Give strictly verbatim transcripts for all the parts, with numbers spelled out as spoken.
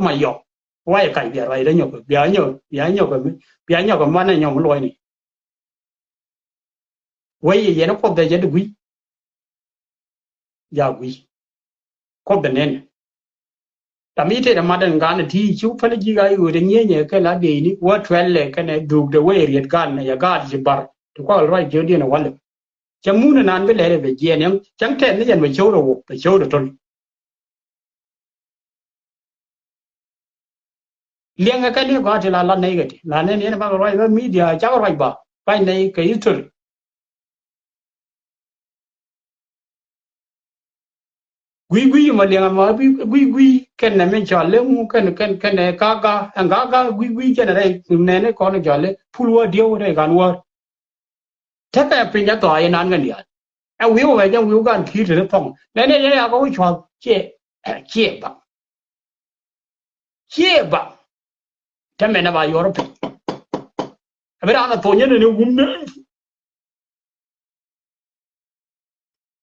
ma yɔk. Why kac bia ruac rɛ nyɔk bia nyɔk bia nyɔk bia nyɔk man ɛ nyɔk mi luɔcni. Wee yɛ yɛn kuɔth dhɛ jɛ di gui̱. Ja gui̱. Kuɔth dhɛ nɛn. Ram i̱ tëë dɛ mat ɛn gan ɛ ti ci päl ji̱ ɣa̱c ɣööt ɛ nyieenyɛ kɛ la dee ni wä tuɛl lɛ kɛnɛ dhuk dee wee riet gan ɛ yɛ gaat ci bar ti kuak ruac jiökdiɛn ɛ walɛ. Cɛ mun ɛ naan bi lɛl ɛ bɛ jiɛɛn yɛn cäŋ tɛth ni yɛn bɛ cio̱w rɛ wok bɛ cio̱w rɛ to̱l. Liɛŋɛ kɛ ni gɔaa ti la lat nɛy kɛ ti la nɛn yɛn bakɛ ruac bä media cakɛ ruac ba ruac nɛy kɛ history. Gui̱ gui̱ ma liɛŋɛ ma gui̱ gui̱ kɛn nɛ min cɔal lɛ ŋu kɛn kɛn kɛn nɛ kaga ɛn kaga gui̱ gui̱ jɛn rɛy nɛn ni kɔn cɔal lɛ pul wä diɛw rɛy kan wär. Tekɛ piny jɛ thɔa yɛ nan kɛn diaal. Ɛ wi̱i̱ wɛ jɛ wi̱i̱ gan ki̱i̱r te ni thɔŋ nɛn ni yɛn ya kɛ wä cuath ciɛ ciɛ ba. Ciɛ ba. Tɛmɛ na ba yuɔr piny. Ɛ bi raan a thony ni wum ni.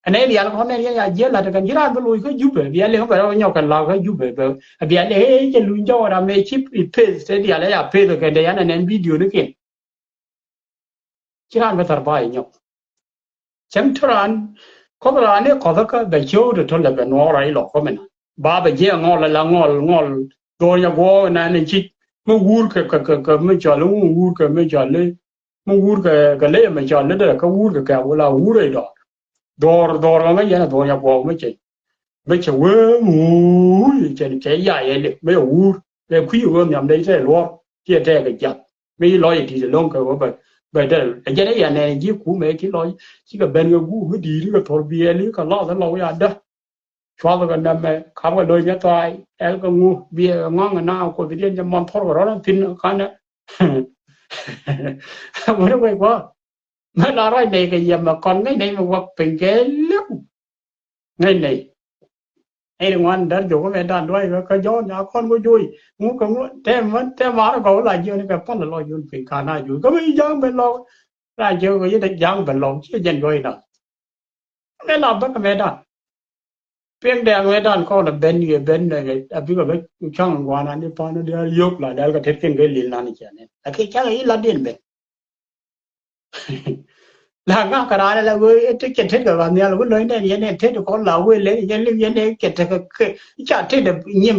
Ɛn ɛ dial kɔn nɛn yɛn ya jiɛl lat kɛn ci raan bi loc kä Jubɛ bia liŋ bɛ rɔ nyɔk kɛn la kä Jubɛ bɛ bia liŋ ɛ cɛ luny jɔk ram ɛ ci peth te dial ɛ ya peth kɛn te yan ɛn ɛn video ni kin. Ci raan bä thar ba inyɔk. Cäŋ ti raan kɔth raan i̱ kɔth kä bɛ cio̱w ti tɔl lɛ bɛ nuɔɔr a ilɔ kɔmina ba bɛ jiɛ ŋɔl ala ŋɔl ŋɔl. Dhor nya guɔ na ni ci mi wur kɛ kɛ kɛ kɛ mi cɔl i̱ wur kɛ mi cɔl i̱ mi wur kɛ kɛ ley mi cɔl i̱ dɛ kä wur kɛ kɛ wula wur a idɔɔr. Dhor dhor ŋa ŋa yɛn a dhor nya guɔ mi cɛ. Bä cɛ wee ŋuuy cɛ cɛ ya yɛ lip bä yɛ wuur bɛ kui̱ wee nhiam dee cɛ luɔr ciɛ tɛɛk kɛ jiath. Mi ci lɔc ɛ ti̱t ɛlɔ̱ŋ kɛ wee bɛ bɛ dee ɛ jɛn ɛ ya nɛn ji̱ kumɛ ci lɔc. Cikɛ ben kɛ guur mi di̱i̱t kɛ thor biɛɛli kɛ lɔth ɛ lɔk ya dä. Cuath kɛ nɛmɛ kap kɛ lo̱c nyɛ thaay ɛl kɛ ŋu biɛ ŋɔŋ ɛ na kuoth diɛn jɛ mɔn thor kɛ rɔn ɛ thin kanɛ. Wee wee kuɔ. Mɛ la ruac nɛy kɛ yɛmɛ kɔn ŋäc nɛy mi wäk piny kɛ liw. Ŋäc nɛy. Ɛn ŋuan där jok mɛ dan duac kɛ jɔn ya kɔn kɛ joc ŋu kɛ ŋu tɛm män tɛm ar gɔw la jiön kɛ pal lɔ jun piny ka na joc kä mi jaŋ ben lɔ. La jiök kɛ yit jaŋ ben lɔ ci jɛn juɔc na. Mɛ la bä kɛ mɛ dan. Piɛŋ dɛɛŋ mɛ dan kɔn a ben yɛ ben a bikɛ bä cɔŋ ŋuan an i̱ pan diaal yök la dɛl kɛ tet kin kɛ lil nan i̱ cɛ nɛn. Lakɛ cakɛ i̱ la diɛn ben. La ŋa̱k kɛ raan ala wee ɛ tek cɛ tet kɛ ɣɔn nhial wee lo̱c nɛn yɛn ɛ tet kɔn la wee lɛ yɛn li̱w yɛn ɛ cɛ tek kɛ ca tet ɛ nyim.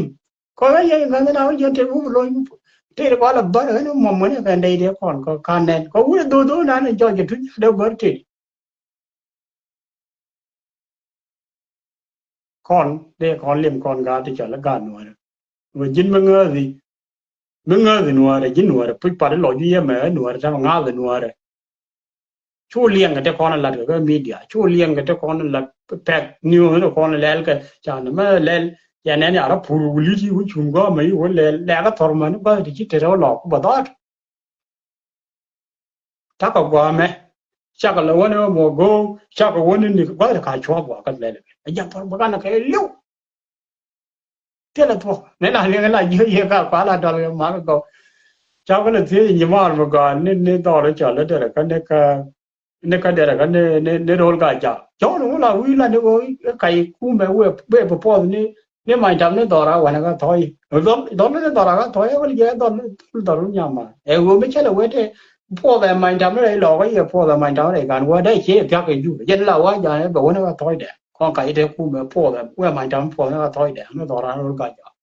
Kɔn wee yɛn ŋa̱th na wee jɛn tet wee lo̱c tet kɔn la bär ɣän mɔm wee nɛ kɛ ndɛy dee kɔn kɛ ka nɛn kɔ wee dho̱th wee nan ɛ jɔc ɛ tuc dee bär tet. Kɔn dee kɔn lim kɔn gaat ti cɔl i̱ gaat nuäärä. Wä ji̱n mi ŋääthi mi ŋääthi nuäärä ji̱n nuäärä puc pat i̱ lɔc ji̱ yemɛ ɛ nuäärä tɛmɛ ŋaathi nuäärä. Cu liɛŋ kɛ te kɔn ilat kɛ kä media cu liɛŋ kɛ te kɔn ilat pɛk niw ni kɔn ilɛl kɛ ca ni mɛ lɛl. Yɛ nɛn ya rɔ pur wuli ti wä cum gɔmɛ i̱ wä lɛl lɛk kä thɔr mɛn i̱ gua̱th ti ci te rɛ wä lɔk bä dhɔt. Takɛ guamɛ cakɛ lɛ wänɛ mɔ go̱o̱k cakɛ wänɛ ni gua̱th ka cuɔ̱p gua̱kä lɛl. Ɛ jam propaganda kɛ liw. Thilɛ thuɔ̱k ni la liŋ la jiö yɛ ka kua la dɔl kɛ mal gɔw. Cakɛ lɛ thiec nyi mal mi gɔaa ni ni dhɔl cɔl lɛ derɛ kä ni kä ni kä derɛ kä ni ni ni rol ka jak cɔl ni wula wi̱i̱ la ni ɣöö kac kumɛ wee wee bi puɔth ni. Ni many tam ni dhɔra wanɛ kä thɔy. Dhɔl ni dhɔra kä thɔy wal jɛ dhɔl ni dhɔl nyama. Ɛ ɣöö mi cɛlɛ wee te puɔth ɛ many tam ni rɛy lɔkä yɛ puɔth ɛ many tam ni rɛy kan wee dee cie thiak kɛ jup jɛ ni la wa ja̱a̱n ɛ bɛ wee ni kä thɔy dɛ. Kɔn kac te kumɛ puɔth ɛ wee many tam puɔth ni kä thɔy dɛ ni dhɔra ni rol ka ja̱a̱n.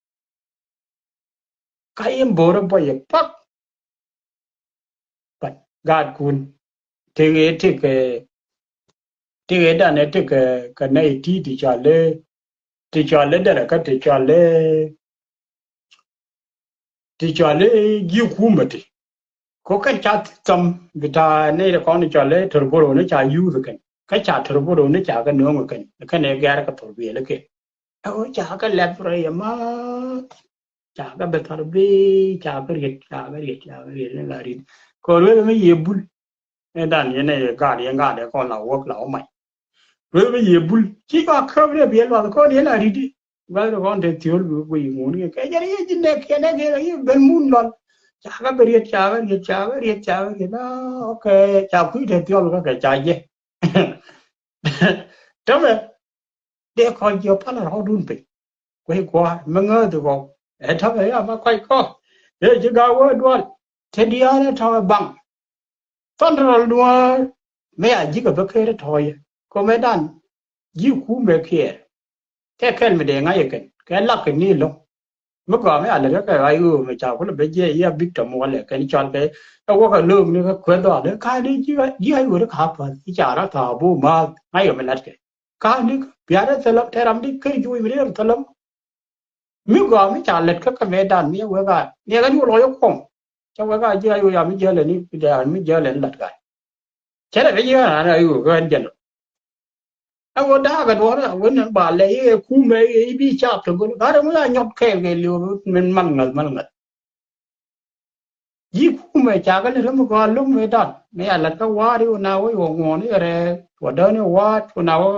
Ka in bo̱o̱rä bɔyɛ pak. But gaatkun ti ɣee ti kɛ ti ɣee danɛ ti kɛ kɛ nɛy ti ti cɔal i̱ ti cɔal i̱ derɛ kä ti cɔal i̱ ti cɔal i̱ ji̱ kumä ti. Ko kɛn ca thɔm bi ta̱a̱ nɛy ti kɔn cɔal i̱ torboro ni ca yuuth kɛn kä ca torboro ni ca kɛ nööŋ kɛn kɛn i̱ gɛr kɛ thor biɛl i̱ kɛ. Ɛ ɣöö ca kɛ lɛp rɛy ɛmä. Ca kɛ bɛ thar bi ca kɛ riet ca kɛ riet ca kɛ riet ni la riet. Kɛ rueth mi yiëë bul. Ni dan yɛn ɛ gaat yɛn gaat ɛ kɔn la wäk la wä mac. Rueth mi yiëë bul ci ba käp ni biɛ luath kɔn yɛn la riet di. Guath ri kɔn te thiöl bi guiy ŋun kɛ kɛ jɛn yɛ ji̱ nɛk yɛn nɛk yɛn yɛ ben mun lɔl. Ca kɛ bɛ riet ca kɛ riet ca kɛ riet ca kɛ riet la. Okay ca kui̱ te thiɔl kä kɛ ca jɛ. Tämɛ dee kɔn jiɔ pal rɔɔdun piny. Kuec kua̱r mi ŋääthi kɔ Ɛ tɔ̱ ɛ ya ma kuac kɔ. Ɛ ji̱ ga̱a̱ wee dual. Te diaal ɛ tɔ̱ ɛ baŋ. Thɔn rɔl duɔ̱ɔ̱r mëë a ji̱ kɛ bä ker tɔ̱ yɛ kɔmɛ dan. Ji̱ kumɛ kiɛɛr. Kɛ kɛl mi dee ŋa̱c ɛ kɛn kɛ lak kɛ ni lo̱ŋ. Mi gɔaa mi a lät kä kɛ ɣa̱c ɣöö mi ca kulɛ ben jiɛ yia bik tɔ̱ muɔlɛ kɛn cɔal kɛ ɛ wäkɛ lööm ni kä kueth dhɔaal ɛ ka̱a̱ni ji̱ ɣa̱c ɣöö ri ka̱a̱ päth i̱ ca rak tha̱a̱ bo̱o̱ maath ŋa̱c ɣöö mi la̱tkɛ. Ka̱a̱ni bia̱a̱dɛ thilä tɛr ram di ker juuc mi ri thilä. Mi gɔaa mi ca lät kä kɛ mëë dan mi wek a ni ɣa̱c ɣöö lɔc ɛ kuɔm. Ca wek a ji̱ ɣa̱c ɣöö ya mi jiäl ɛ ni mi jiäl ɛ ni la̱t ɣa̱c. Cɛ lɛ ben ji̱ ɣa̱c ɣöö ɣän jɛn. A ɣöö da̱a̱kɛ duɔ̱ɔ̱r a wen ba lɛ i̱ ɛ kumɛ i̱ bi caap te go̱l gat ɛŋu ya nyɔt kɛɛl kɛ li̱w min mal ŋäth mal ŋäth. Ji̱ kumɛ ca kɛ lät räm kɔn lo̱m mëë dan mëë a la̱t kä wa̱a̱t i̱ wä na wä i̱ wä ŋuɔ̱ɔ̱n i̱ rɛɛ wä däni wa̱a̱t wä na wä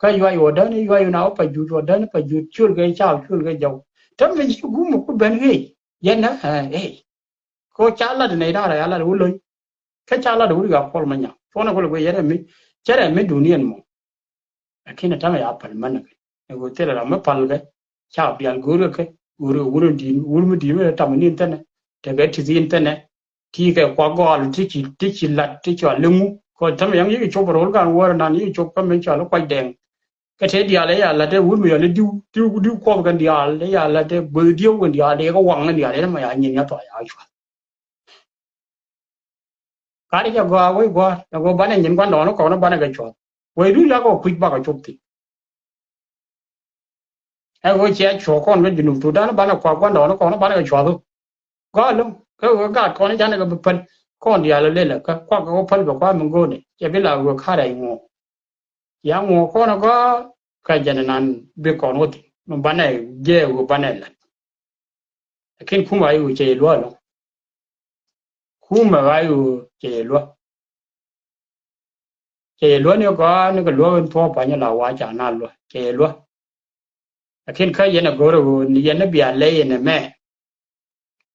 kä yuac wä däni yuac wä na wä pa juut wä däni pa juut ciöl kɛ caap ciöl kɛ jɔw. Tämɛ ji̱ kumɛ ku ben ɣeec yɛn ɛ ɛ. Ko ca lat nɛy da̱rɛ a lat wä lo̱ny. Kä ca lat wä ri a kuɔl ma nyaŋ cuɔnɛ kulɛ guic yɛn ɛ mi cɛ rɛ mi duniɛn mɔ. Lakin ɛ tämɛ ya päl män kɛ ɛ ɣöö thilɛ ram mi päl kɛ ca bial go̱o̱r kɛ kɛ go̱o̱r kɛ wur in di̱i̱n wur mi di̱i̱n mi tam ni in thɛnɛ tekɛ ti thiin thɛnɛ. Ti kɛ kuak gɔɔl ti ci ti ci lat ti cɔal iŋu kɛ tämɛ yɛn yik cop rol gan wäär nan yik cop kä min cɔal i̱ kuac dɛŋ. Kɛ te diaal ɛ ya lat ɛ wur mi yɔl i̱ diw diw diw kuɔth kɛn diaal ɛ ya lat ɛ gueth diëw kɛn diaal ɛ kɛ waŋ kɛn diaal ɛ tämɛ ya nyin ya thɔa ya cuath. Kari jɛ gɔaa wec gua̱a̱r ɛ go̱ banɛ nyin gua̱ndɔɔŋni kɔn banɛ kɛ cuɔth. Wec duc la kɛ kui̱c bakɛ cop thi̱n. Ɛ go̱ ciɛ cuɔ̱k kɔn kä Junub Thudan banɛ kuak gua̱ndɔɔŋni kɔn banɛ kɛ cuɔth. Gɔaa lo̱ŋ kä ɣöö gaat kɔn canɛ kɛ bi päl kɔn diaal lelɛ kä kuak kɛ wä päl kɛ kua̱ mi go̱o̱nɛ cɛ bi la ɣöö ka̱rɛ ŋuɔ̱ɔ̱ŋ. Ya ŋuɔ̱ɔ̱ŋ kɔn gɔaa kä jɛn nan bi kɔn wä thi̱n mi banɛ jɛ ɣöö banɛ la̱t. Lakin kumɛ ɣa̱c ɣöö cɛ yɛ luäk ɛlɔ̱ŋ. Kumɛ ɣa̱c ɣöö cɛ yɛ luäk. Cɛ yɛ luäk ni gɔaa ni kɛ luäk in thuɔ̱ɔ̱p pa̱ny la wa̱a̱ ca na luäk cɛ yɛ luäk. Lakin kä yɛn ɛ go̱r ɣöö ni yɛn ni bia lɛy in ɛmɛ.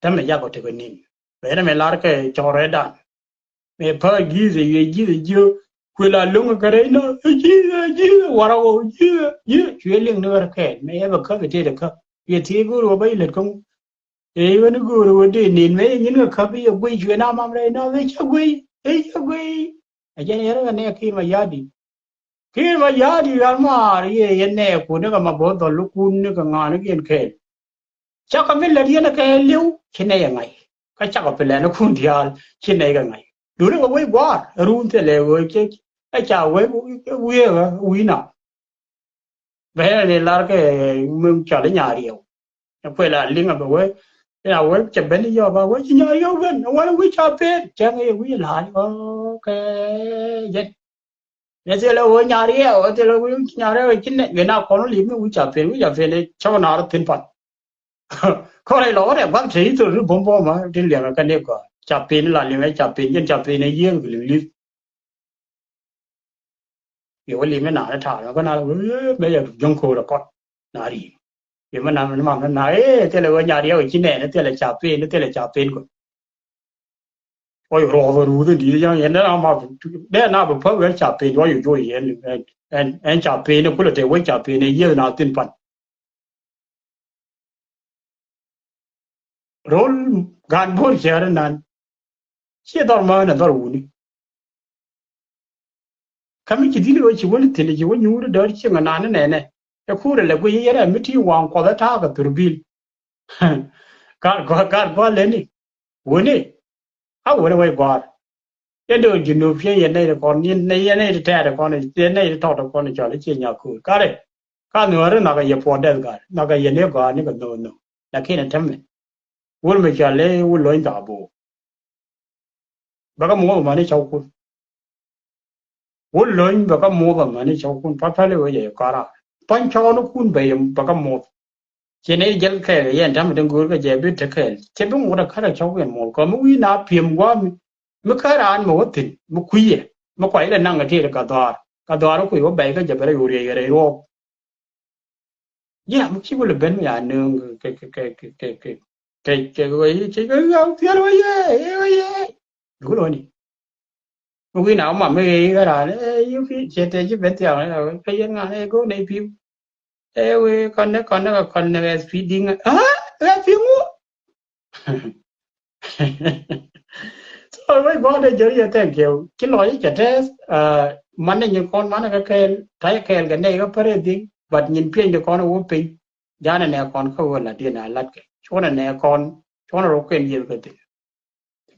Tämɛ jakɔ tekɛ ni̱n bɛ yɛn ɛmɛ lar kɛ cɔrɛ dan. Mëë päk ji̱th ɛ yuɛ ji̱th ɛ ji̱th kuël a lo̱ŋ kɛ rɛy nɔ ɛ ji̱th ɛ ji̱th ɛ warak ɔ ji̱th ɛ ji̱th cuɛ liŋ ni ɣär kɛɛl mëë yɛ bɛ käp ɛ tëëdɛ käp. Yɛ thiec go̱o̱r ɣöö bä ilät kä ŋu. Ëë ɣän i̱ go̱o̱r ɣöö dee nen mëë yɛ nyin kɛ käp i̱ yɛ guiy cuɛ na mam rɛy nɔ ëë cä guiy ëë cä guiy. Ɛ jɛn yɛn rɛ kɛ nɛɛ Kiir Mayardit. Kiir Mayardit ɣän maar yɛ yɛn nɛɛkun ni kɛ ma bo̱o̱th dhɔl ikun ni kɛ ŋa̱a̱n ikiɛn kɛɛl. Cakɔ mi lät yɛn kɛ li̱w ci nɛy ɛ ŋa̱c kä cakɔ pilɛnikun diaal ci nɛy kɛ ŋa̱c. Duuni kɛ wec gua̱a̱r ɛ ruun thilɛ ɣöö cɛ ɛ ca wec wiee ɣä wi̱i̱ na. Bɛ ni lar kɛ mi cɔl i̱ Nyariɛw. Ɛ kuël a liŋ a bɛ wec in a wec cɛ ben i̱ yɔk a wec ci Nyariɛw ben ɛ wal wi̱c ca pen cɛŋ i̱ wi̱c la̱a̱c ɣä kɛ jɛn. Ni thilɛ ɣöö Nyariɛw ɛ thilɛ wi̱c Nyariɛw ɛ ci nɛy wen a kɔn li̱m ni wi̱c ca pen wi̱c ca pen i̱ cɔk naar thi̱n pan. Kɔrɛ lɔ rɛ gua̱th te i̱ thol ni bo̱m bo̱m a ti liɛŋ ɛ kɛ ni gɔaa ca pen la liɛŋ ɛ ca pen jɛn ca pen ɛ yiëëŋ kɛ li̱ŋ li̱th. Yɛ wä li̱m ni naan ɛ ta̱a̱ mɛ kä naan mɛ yɛ juɔ̱ŋ ko̱o̱r ɛ kɔt. Na ri̱i̱m yɛ mɛ naan mɛ ni mam ni na ee thilɛ ɣöö Nyariɛw ɛ ci nɛn ɛ thilɛ ca pen ɛ thilɛ ca pen kɔ. Wä yɛ ruɔth ɛ ruuth in di̱i̱t yɛn yɛn dee na ma dee na bi päk ɣän ca pen wä yɛ juɔc yɛn ɛn ɛn ɛn ca pen ɛ kulɛ te wec ca pen ɛ yieth na thi̱n pan. Ro̱l gaan bo̱o̱r cäär inan ciɛ dhɔr mään ɛ dhɔr wuni. Kä mi ci dhil ɣöö ci wä ni thi̱n ci wä nyuur däär cieŋ inan inɛnɛ ɛ kuurɛ lɛ guic yɛn ɛ mi ti waŋ kuɔth ɛ ta̱a̱ kɛ thurbil. Gaat gua̱a̱r gaat gua̱a̱r leni wuni. A wuni wec gua̱a̱r. Yɛn dee wä Junub yɛn yɛn nɛy ti kɔn yɛn nɛy ti tɛɛr ti kɔn yɛn nɛy ti tɔt ti kɔn cɔl i̱ ciɛ nyakuur karɛ. Ka nuɔ̱ɔ̱ri nhɔakɛ yɛ puɔt dɛth gat nhɔakɛ yɛ ni gɔaa ni kɛ nhööth nhööth. Lakin ɛ tämɛ wul mi cɔal i̱ wul lo̱ny dhɔabo̱o̱. Bɛ kä muɔth amäni cɔwkun. Wul lo̱ny bɛ kä muɔth amäni cɔwkun pa̱t päl i̱ wec ɛ kɔra. Pa̱ny cɔwnikun bɛ yɛ bɛ kä muɔth. Ci nɛy jäl kɛɛl kɛ yɛn ta̱mɛ tin go̱o̱r kɛ jɛ bi te kɛɛl cɛ bi ŋot ɛ kärɛ cɔk yɛn muɔl kɔ mi wi̱i̱ na pi̱em gua̱a̱mi. Mi kärɛ an mi wä thi̱n mi kui̱yɛ mi kuay lɛ naŋ kɛ tëël kɛ dhɔaar kɛ dhɔaar kui̱ wä bɛy kä jɛ bɛ rɛy ɣöö riɛc kɛ rɛy ruɔɔk. Ji̱ ram mi ci wä lɛ ben mi ya nööŋ kɛ kɛ kɛ kɛ kɛ kɛ kɛ kɛ ɣöö ci kɛ ɣöö thiɛl ɣöö yee ɣöö yee. Duku lɔni. Mi wi̱i̱ na wä mam mi ɣee i̱ ɣän raan ɛ yuk i̱ ciɛ tëë ji̱ ben thiaŋ ɛ kä yɛn ŋa̱n ɛ go̱o̱r nɛy pi̱u. Ɛ wee kɔn ni kɔn ni kɔn ni S P D ŋä. Ɛ pi̱i̱ŋ wä. So wec gua̱a̱r dee jɔri jɛ thank you. Ci lɔc i̱ cɛ tɛth, uh, man ni nyin kɔn man ni kɛ kɛɛl, ta̱yɛ kɛɛl kɛ nɛy kä pär i̱ dhi̱ŋ, but nyin piɛny di kɔn i̱ wä piny. Janɛ nɛ kɔn kä ɣöö la diɛn a lat kɛ. Cuɔnɛ nɛ kɔn, cuɔnɛ rɔ kuɛn yiël kɛ thi̱n.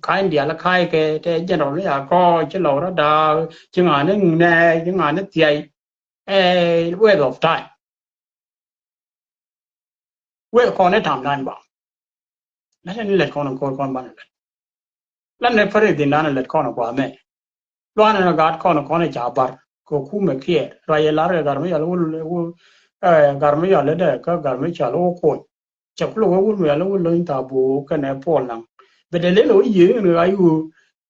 Ka̱ny diaal i̱ ka̱y kɛ tɛ general ni a kɔɔc ci lɔk rɔ da̱a̱k, ci ŋa̱n ni nɛ, ci ŋa̱n ni thiay. Ɛ waste of time. Wek kɔn i̱ tam dan gɔaa. Lät ni lät kɔn in ko̱r kɔn banɛ lät. Lät ni päri dhin dan in lät kɔn in gɔaa mɛ. Luanɛ ni gaat kɔn in kɔn in ca bar kɛ kumɛ kiɛɛr. Ruac yɛ lar kɛ gar mi yɔl wul, wul, ɛ, gar mi yɔl idɛ kä gar mi cɔl wä kuɔny. Cɛ kulɛ wä wul mi yɔl wul lo̱ny thabu kɛnɛ puɔl naŋ. Bɛ dee lel wä yiëë in ɣac wä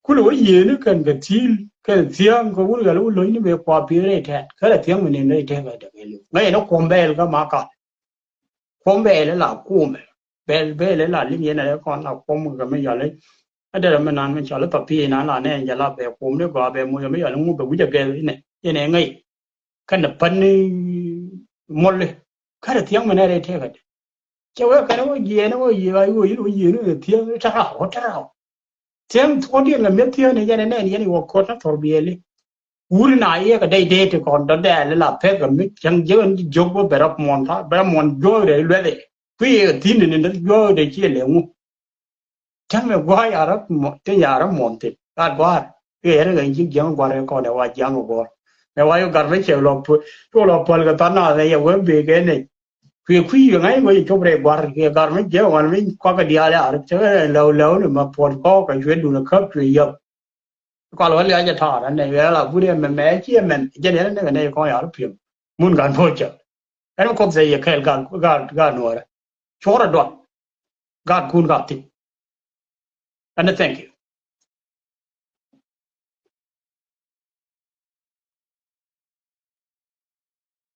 kulɛ wä yiëë ni kɛn kɛ thi̱i̱l kɛn thiäŋ kɛ wul yɔl wul lo̱ny ni bɛ kua pi̱i̱th rɛy tɛt. Kɛ rɛ thiäŋ mi nin rɛy tɛt kɛ dee kɛ li̱w. Ŋäcɛ ni kuɔm bɛɛl kä ma kal. Kuɔm bɛɛl ila kumɛ. Bɛɛl, bɛɛl ila liŋ yɛn ɛ kɔn la kuɔm kɛ mi yɔli. A derɛ mi nan mi cɔli papi nan la nɛ jɛ la bɛ kuɔm ni gɔaa bɛ muc mi yɔli ŋu bɛ wi̱c a gɛl inɛ. Inɛ ŋäc. Kɛn ni pän ni mɔli. Kärɛ thiäŋ mi nɛ rɛy tɛkɛ dɛ. Cɛ wee kɛn wä jiɛɛn wä yiëë a yuɔ yil wä yiëë ni thiäŋ ni tɛrɛ wä tɛrɛ wä. Thiäŋ thuɔ̱k diɛn la mi̱eth thiäŋ ni yɛn ɛ nɛn yɛn iwä ko̱t na thɔr biɛli. Wuri na yɛ kɛ dɛy dee ti kɔn dɔ dɛɛli la pek kɛ mi cäŋ jiäk ɛn jiök bä bɛ rɔ muɔn tha bɛ rɔ muɔn juɔ̱ɔ̱k rɛ luɛth ɛ. Kui̱ yɛ kɛ thi̱n ni ni juɔ̱ɔ̱k rɛ ciɛ lɛ ŋu. Cäŋ mɛ gua̱a̱c a rɔ muɔn ti nya rɔ muɔn thin rat gua̱a̱r. Kui̱ yɛ rɛ kɛ ji̱ jiäŋ gua̱r kɛ kɔn ɛ wa jiäŋ guɔ̱ɔ̱r. Mɛ wa yɛ gar mɛ cɛ lɔ puɔl, puɔl kɛ than na yɛ wee bee kɛ nɛy. Kui̱ kui̱ yɛ ŋa̱c wee cop rɛy gua̱r kiɛ gar mi jiɛ wan mi kuakä diaal yaar cɛ kɛ lɛw lɛw ni ma puɔl kɔɔk kɛ cuɛ dun ɛ käp cuɛ yäp. Kual wä liac ɛ ta̱a̱r ɛn nɛ yɛ la but ɛmɛ mɛ ci ɛmɛn jɛn yɛn ɛn nɛ kɛ nɛ kɔn yaar piɛm. Mun gan puɔl cɛ ɛn mi kɔp thɛ yɛ kɛɛl gan gan gan nuɔrɛ. Cuɔrɛ duɔn gan kun ka thi̱n. Ɛn thank you.